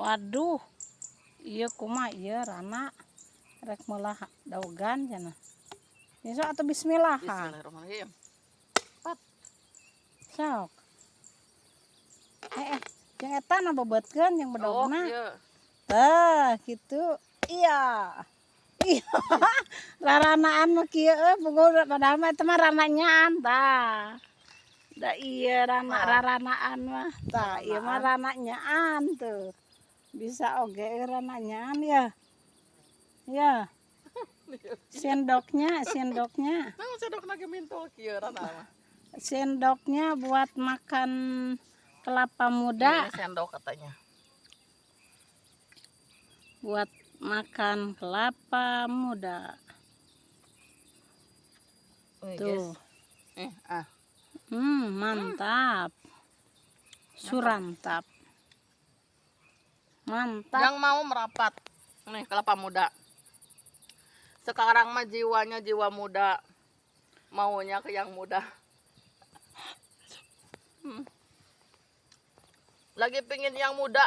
Waduh. Ieu kumaha ieu rana? Rek meulah daogan cenah. Ya sok atuh, bismillah. Bismillahirrahmanirrahim. Pat. Sok. Eh, eh, yang eta na bebeutkeun yang bedogna. Oh, iya. Tah, gitu. Iya. Iya. Raranaan mah kieu euy, pungkur, padahal mah eta mah rananyaan tah. Da iya rana Ah. raranaan mah. Tah, ieu mah rananyaan tuh. Bisa oge rananyaan ya. Ya. Sendoknya, sendoknya. Nah, sendok lagi mintul kieu rana mah. Sendoknya buat makan kelapa muda. Ini sendok katanya. Buat makan kelapa muda. Nih, Tuh. guys. Eh, ah. Mantap. Surantap. Mantap. Yang mau merapat. Nih, kelapa muda. Sekarang mah jiwanya jiwa muda. Maunya ke yang muda. Lagi pingin yang muda.